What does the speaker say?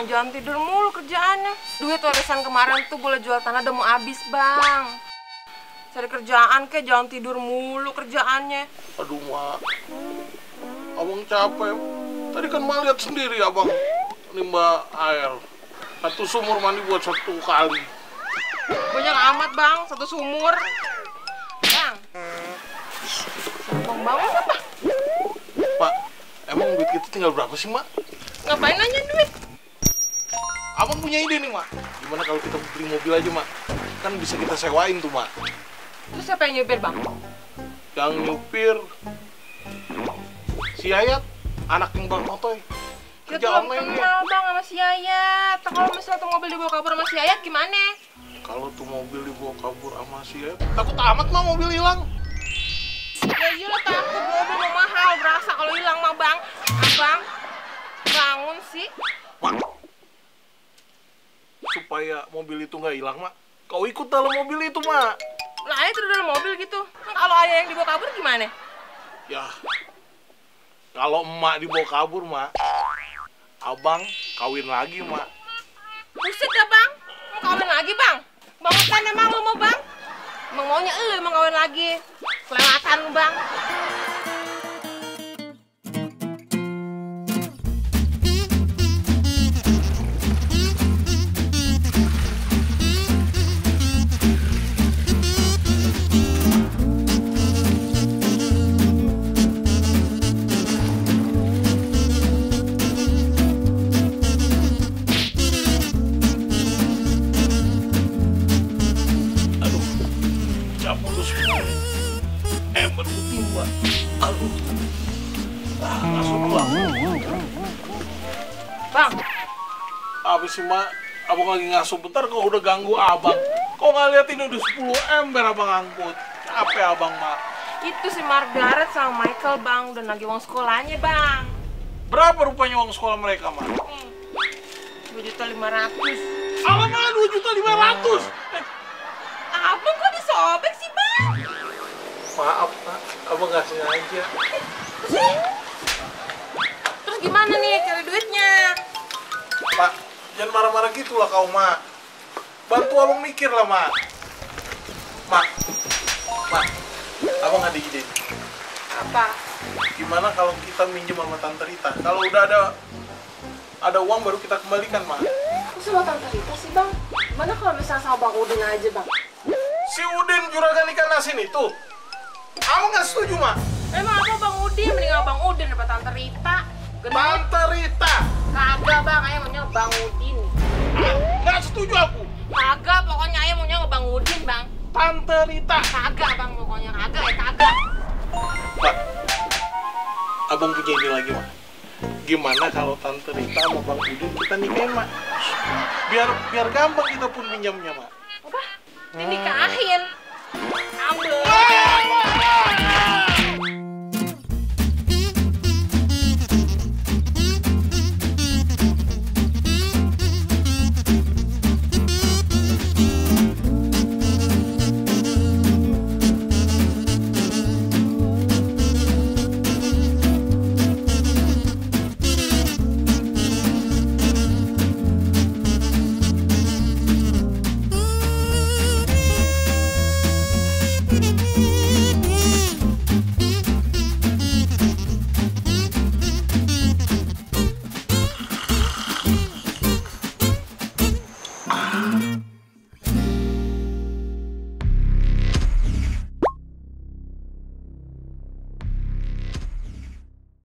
bang, jangan tidur mulu kerjaannya. Duit warisan kemarin tuh boleh jual tanah udah mau habis bang. Cari kerjaan kek, jangan tidur mulu kerjaannya. Aduh mak, abang capek. Tadi kan mak lihat sendiri abang nimba air. Satu sumur mandi buat 1 kali. Banyak amat bang, 1 sumur. Bang, bang bangun apa? Pak, emang duit kita tinggal berapa sih mak? Ngapain nanya duit? Abang punya ide nih mak. Gimana kalau kita beli mobil aja mak? Kan bisa kita sewain tuh mak. Terus siapa yang nyupir bang? Yang nyupir si Yayat, anak yang bang Otoy. Kita Kerja belum online kenal bang sama si Yayat. Kalau misalnya tuh mobil dibawa kabur sama si Yayat gimana? Kalau tuh mobil dibawa kabur sama si Yayat, takut amat mah mobil hilang. Ya iyalah takut, mobil mau mahal, berasa kalau hilang mah bang. Abang, bangun sih. Mak, supaya mobil itu nggak hilang mak, kau ikut dalam mobil itu mak. Lah ayah tidur dalam mobil gitu. Nah, kalau ayah yang dibawa kabur gimana? Ya, kalau emak dibawa kabur mak, abang kawin lagi mak. Buset dah bang, mau kawin lagi bang? Banget kan emang lu mau bang? Emang maunya lu emang kawin lagi? Kelewatan lu bang. Berputih mak. Aduh. Ngasuh dulu. Bang, Apa sih mak? Abang lagi ngasuh bentar kok udah ganggu abang. Kok nggak lihat ini udah 10 ember abang angkut? Capek abang mak. itu si Margaret sama Michael bang udah nagih uang sekolahnya bang. Berapa rupanya uang sekolah mereka mak? 2.500.000. Alamak 2.500.000. Abang kok disobek sih bang? Maaf mak, abang nggak sengaja. Terus gimana nih cari duitnya? Mak, jangan marah-marah gitu lah kau mak. Bantu abang mikir lah mak. Mak, abang ada ide. Apa? Gimana kalau kita minjem sama Tante Rita? Kalau udah ada uang baru kita kembalikan mak. Kok sama Tante Rita sih bang? Gimana kalau misalnya sama Bang Udin aja bang? Si Udin juragan ikan asin itu, abang nggak setuju mak. Emang apa Bang Udin? Mending Bang Udin daripada Tante Rita. Gendut. Tante Rita, Kagak bang, ayah maunya Bang Udin. nggak setuju aku. Kagak, pokoknya ayah maunya Bang Udin bang. Tante Rita. Kagak bang, pokoknya kagak ya kagak. Pak, abang punya ide lagi mak. Gimana kalau Tante Rita sama Bang Udin kita nikahin mak? Biar gampang kita pun pinjamnya mak. Apa? Dinikahin?